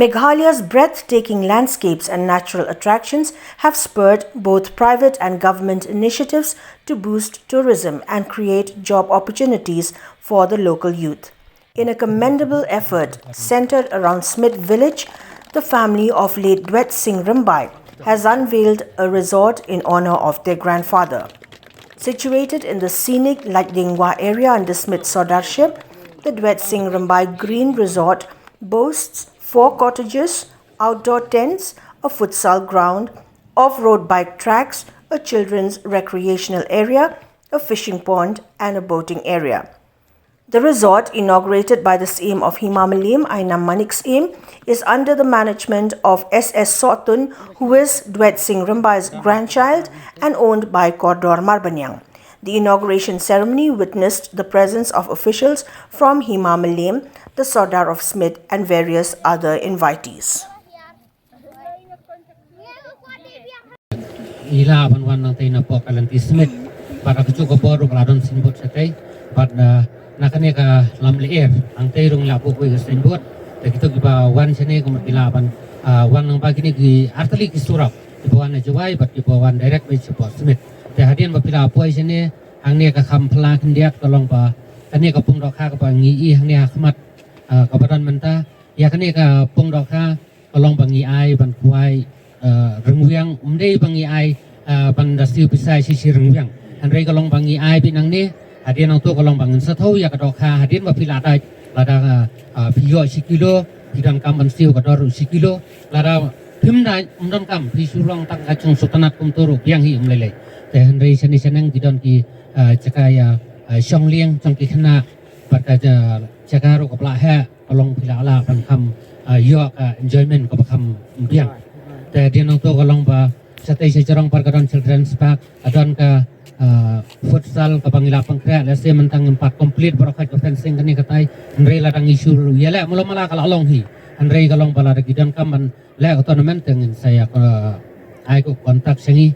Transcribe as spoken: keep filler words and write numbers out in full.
Meghalaya's breathtaking landscapes and natural attractions have spurred both private and government initiatives to boost tourism and create job opportunities for the local youth. In a commendable effort centered around Smit Village, the family of late Dwet Singh Rymbai has unveiled a resort in honor of their grandfather. Situated in the scenic Laitdingwa area under Smit Sordarship, the Dwet Singh Rymbai Green Resort boasts four cottages, outdoor tents, a futsal ground, off-road bike tracks, a children's recreational area, a fishing pond, and a boating area. The resort, inaugurated by the Syiem of Hima Mylliem, Ainam Manik Syiem, is under the management of S S Sohtun, who is Dwet Singh Rymbai's grandchild, and owned by Kordor Marbaniang. The inauguration ceremony witnessed the presence of officials from Hima Mylliem, the Sordar of Smit, and various other invitees. Ila ban wan nang tei na pok kalan ti Smit. Bad ka chu ka bor ka la don signboard sa tei. Bad na na kane ka lam leer nang tei rung la pok ka signboard. Te kito ki ba wan sene ka mut ila ban wan nang ba kini ki artali ki surap. Ki ba wan na Jowai bad ki ba wan direct ba support Smit. Te hadien ba pila poi sene hangne ka kham pla khyndiat ka long ba kane ka pung dohkha ka ba ngi i hangne ha khmat ka ba don mynta. Ya kane ka pung dohkha ka long ba ngi ai ban kwai ryngwiang um dei ba ngi ai ban da siew pisa shi shi ryngwiang. Hynrei ka long ba ngi ai bi nangne hadien nangto ka long ba ngin sa thaw ya ka dohkha hadien ba phi la dai lada phi ïoh shi kilo phi don kam ban siew ka dor shi kilo lada phim dai um don kam phi shu long tang ka chung sutanat kumto ruh biang hi um lei lei. Te hynrei shane shaneng ki don ki jaka ya shong lieng jong ki khynnah bad ka jaka ruh ka pla heh. Ka long phi la lah ban kham ïoh ka enjoyment ka ba kham biang. Te dien nangto ka long ba shatei sha jrong par ka don children's park ka don ka futsal ka ba ngi la pangkhreh lehse mynta ngim pat complete baroh khoit ka fencing kane katai. Hynrei lada ngi shu ïaleh mula mala ka la long hi. Hynrei ka long ba lada ki don kam ban leh ka tournament te ngin sa ïa ka ai ka contact sha ngi.